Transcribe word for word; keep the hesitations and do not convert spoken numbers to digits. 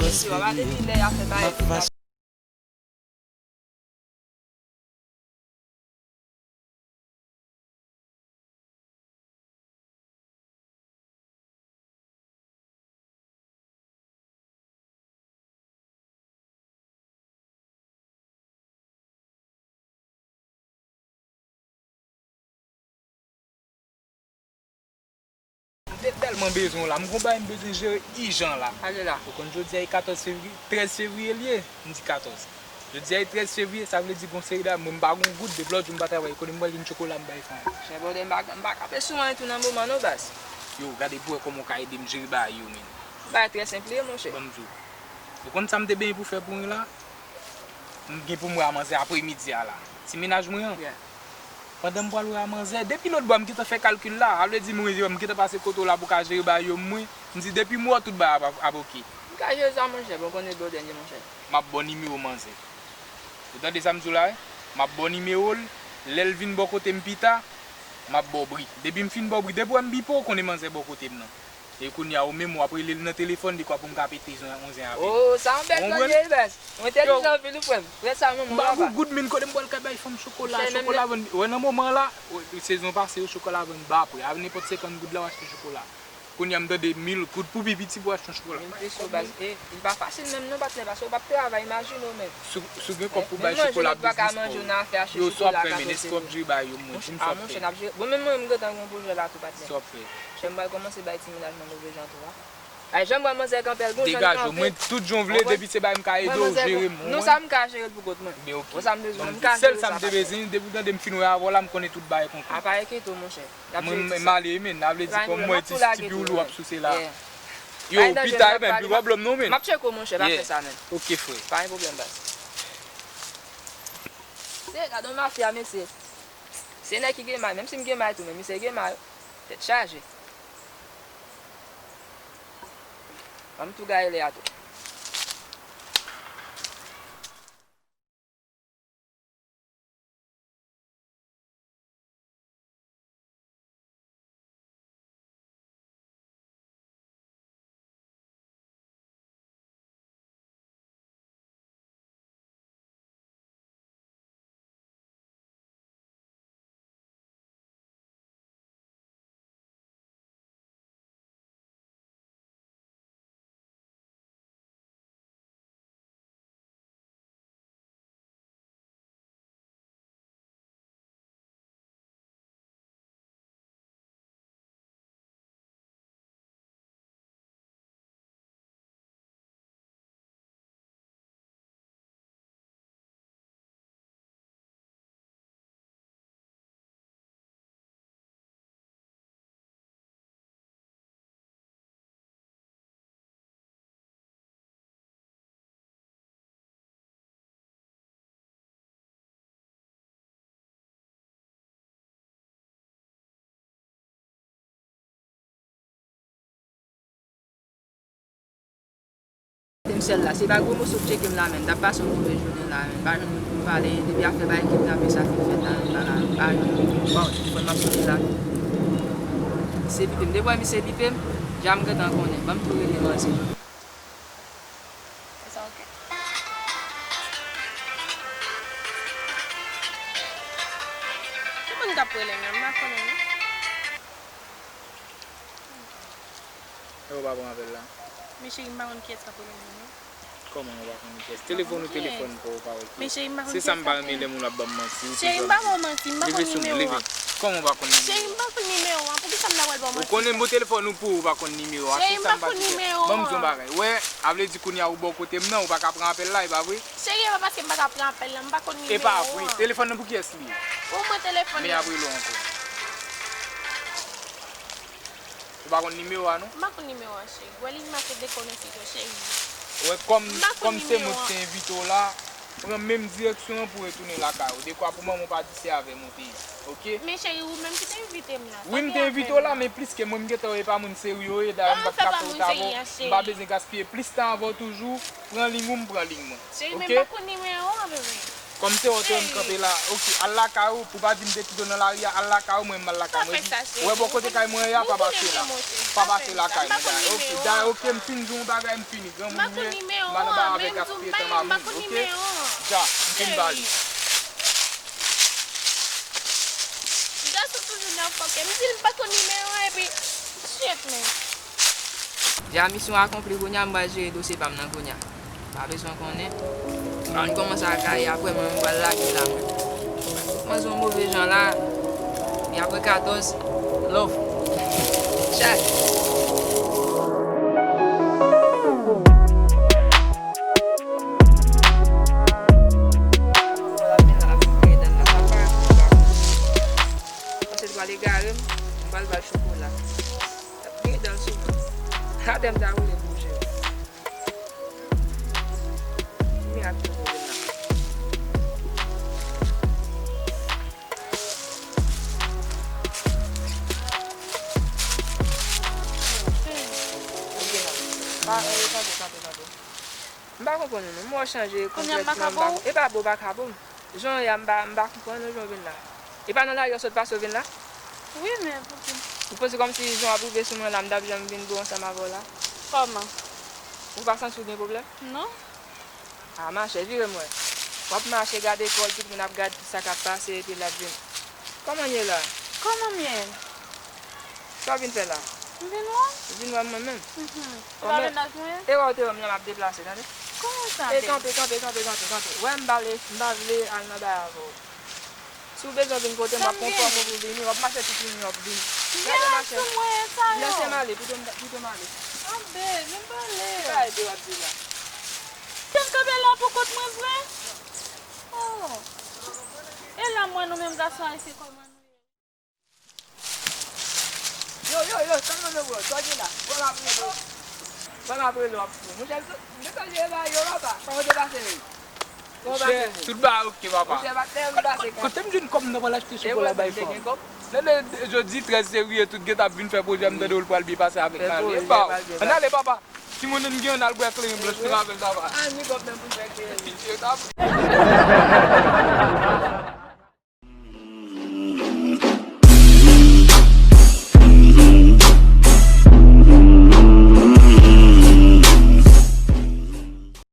Mesye, w ap ale li lè y ap fè bagay tout la. M te tèlman bezwen w la, m gon bagay m bezwen jere ijan la. Ale la. Ou konn jodi a e katòz fevriye, trèz fevriye l ye, m di katòz. Jodi a e trèz fevriye, sa vle di gon seri dè mwen m pa gon goud, depi lòt jou m pa travay, kote m pral jwenn chokola m bay fanm. Chè bòdè, m pa, m pa kanpe sou anyen tou nan moman non baz. Yo, gade pou wè kòman w ka ede m jere bagay yo, men. Bagay trè senp li ye, monchè. Ban m di w. Ou konn sa m te benyen pou fè pou mwen la? M gen pou m wè a manzè apremidi a la. Ti mennaj mwen an. Yeah. Pandan m pral wè a manzè, depi lòt bò a m gentan fè kalkil la. A vle di mwen, m gentan pase kote w la pou w ka jere bagay yo mwen. M di depi m wè w tout bagay ap, ap oke. M ka jere sa monchè, bon konnen bò dènye monchè. M ap ba w nimewo manzè. Ou tande sa m di w la, wi? M ap ba w nimewo l, lè l vin bò kote m pita, m ap ba w bri. Depi m fin ba w bri, depi w wè m bipe w, konnen manzè bò kote m nan. E kounye a, ou menm, w ap rele l nan telefòn, dekwa pou m ka pete zon, yon zen avè l. Oh, sa yon bèl zòn ye, baz. Ou entèlijan anpil, wi, frè m. Frè sa, manman, papa. M pa gon goud, men kote m pral ka bay fanm chokola, chokola vann, wè nan moman la, wè, sezon pase yo, chokola vann ba pri. A nenpòt senkant goud la, w achte chokola. Kounye a, m tande mil goud pou pi piti pou achte yon chokola. Mil peso, baz. E, li pa fasil menm non, patnè, paske w p ap travay, imajine w menm. Si w, si w gen kòb pou bay chokola biznis pa w. Yo, sa w ap fè, men, èske w ap jere bagay yo, mwen, di m sa w ap fè. Bon, men mwen, m gentan gen yon pwojè la tou, patnè. Sa w ap fè. Chè, m pral kòmanse bay ti mennaj mwen move jan tou a. Ay, jan m wè manzè kanpe l gon jan l kanpe. Degaje w, mwen tout jan w vle, depi se bagay m ka ede w jere m, non, sa m ka jere l pou kont mwen. Men oke. Bon, sa m bezwen, m ka jere sa, patnè. Sèl sa m te bezwen, depi w tande m fin wè avè w la, m konnen tout bagay konkou. A pa enkyete w, monchè. Mwen, m ale, men, sa vle di kòm mwen ti, ti piwoulou w ap souse la. Yo, pita, e ben, pi pwoblèm non, men. M ap tcheke w, monchè, pa fè sa, men. Oke, frè. Pa gen pwoblèm, baz. Se, gade yon mafya, mesye. Se nèg ki gen may, menm si m gen may tou, men misye gen may, tèt chaje. Ban m tou gaye lè a tou. M sèl la, se pa gwo moso k tcheke m la, men m t ap pase yon move jounen la, men m pa jwenn moun pou m pale, depi afè bay kidnape sa fin fèt la, la, la, m pa jwenn moun pou m pale, telefòn m ap sone la. Misye bipe m, depi w wè misye bipe m, jan m gentan konnen, ban m tou rele manzè. Se sa, oke. Ki moun k ap rele m nan? M pa konnen non. E ou pa pran apèl la? Men cheri, m pa konn kiyès k ap rele m nan non. Kòman ou pa konn kiyès? Telefòn ou telefòn pa w, ou pa wè kiyès. Men cheri, m pa konn kiyès k ap rele m. Se sa m pa renmen lè moun ap ban m manti, ou toujou ap di. Cheri, m pa konn manti, m pa konn nimewo a. Leve sou mwen, leve. Kòman ou pa konn nimewo a? Cheri, m pa konn nimewo a, poukisa m ta pral ba w manti? Ou konnen m bo telefòn ou pou ou pa konn nimewo a. Cheri, m pa konn nimewo a. Ban m di w yon bagay. Wè, a vle di kounye a ou bò kote m nan, ou pa ka pran apèl la, e pa vre? Cheri, e pa paske m pa ka pran apèl la, m pa konn nimewo a. E pa vre. Telefòn nan pou kiyès li ye? Pou mwen telefòn nan. Men y ap rele w ankò. Ou pa konn nimewo a non? M pa konn nimewo a, cheri. Wè li make dekonekte tou, cheri. Wè, kòm, kòm se mwen ki te envite w la, pran menm direksyon an pou retounen lakay ou. Dekwa pou manman w pa di se avè m ou te ye. Oke? Men cheri, ou menm ki te envite m la. Wi, m te envite w la, men plis ke mwen, m gentan wè e pa moun serye w ye, dayè m pa t ka fè w ta avè w. M pa bezwen gaspiye plis tan avè w toujou. Pran liy ou, m pran liy mwen. Cheri, men m pa konn nimewo a, bebe. Kòm se wè w te wè m kanpe la, ok, al lakay ou, pou w pa di m te kite w nan lari a, al lakay ou, mwen m al lakay mwen. Epi, ou wè bò kote kay mwen ye a, pa pase la. Pa pase lakay mwen, dayè, ok, dayè, ok, m fin di w yon bagay, m fini. Granmoun m ye, m pa nan bagay avèk ap peye tan mamoun, ok? Ja, m fin ba li. Gason toujou nan fòkè. M di l m pa konn nimewo an epi shit, men. Ja, misyon akonpli, kounye a m pral jere dosye pa m nan kounye a. Pa bezwen konnen. Ann kòmanse ak Ayi, apre mwen, mwen pral lage la, mwen. Mwen se yon move jan la. E apre katòz, love. Chat. Panse l pral egare m, m pral ba l chokola. L ap griyen dan l sou mwen. Atè m ta woule pou je. Mirak te woule la. Ok, la. Pa, eh, tande, tande, tande. M pa konprann ou non. M wè w chanje konplètman. Kounye a m pa ka ba w? E pa ba w, pa ka ba w. Jan w ye a, m pa, m pa konprann ou jan w vin la. E pa nan lari w sot pase w vin la? Wi, men poukisa? Ou panse kòmsi jan w ap rive sou mwen la, m t ap janm vin bo ansanm avè w la? Kòman? Ou pa santi w gen pwoblèm? Non. A, machè, vire m wè. W ap mache gade kò l, tout moun ap gade kisa k ap pase, epi l ap vin. Kòman m ye la? Kòman m ye? Sa w vin fè la? M vin wè w. Ou vin wè m mwen menm? Mhm. Ou pa vle naj mwen? E wè w te wè m la, m ap deplase, tande? Kòman sa? E kanpe, kanpe, kanpe, kanpe, kanpe. Wè m pa vle, m pa vle al nan bay avè w. Si w bezwen vin kote m, w ap konfòme w pou vini, w ap mache toutouni, w ap vini. Gade mache. Lese m ale, pito m, pito m ale. Anbe, vin pale. Ki bagay de w ap di la? Te m kanpe la pou kont mwen vre? Oh. E la m wè nou menm gason ayisyen kòman nou ye. Yo, yo, yo, sa n nan men w, sa w gen la? Bon, m ap rele w. Bon, m ap rele w, ap fou. Monchè, m te tande e bagay yo, papa. Kòman w te pase menm? Kòman w pase menm? Tout bagay ok, papa. Monchè, pa tèlman pase. Kote m jwenn kòb m nan pral achte sou pou la bay fanm? Tande, jodi trèz fevriye, tout gen t ap vin fè pwojè, m tande w l pral byen pase avèk Nale. Epa, ann ale, papa. Timoun, ann gen, ann al bwè kleren blanch nou avè l, papa. Ann ni kòb menm pou n bwè kleren. Pitiye, ta.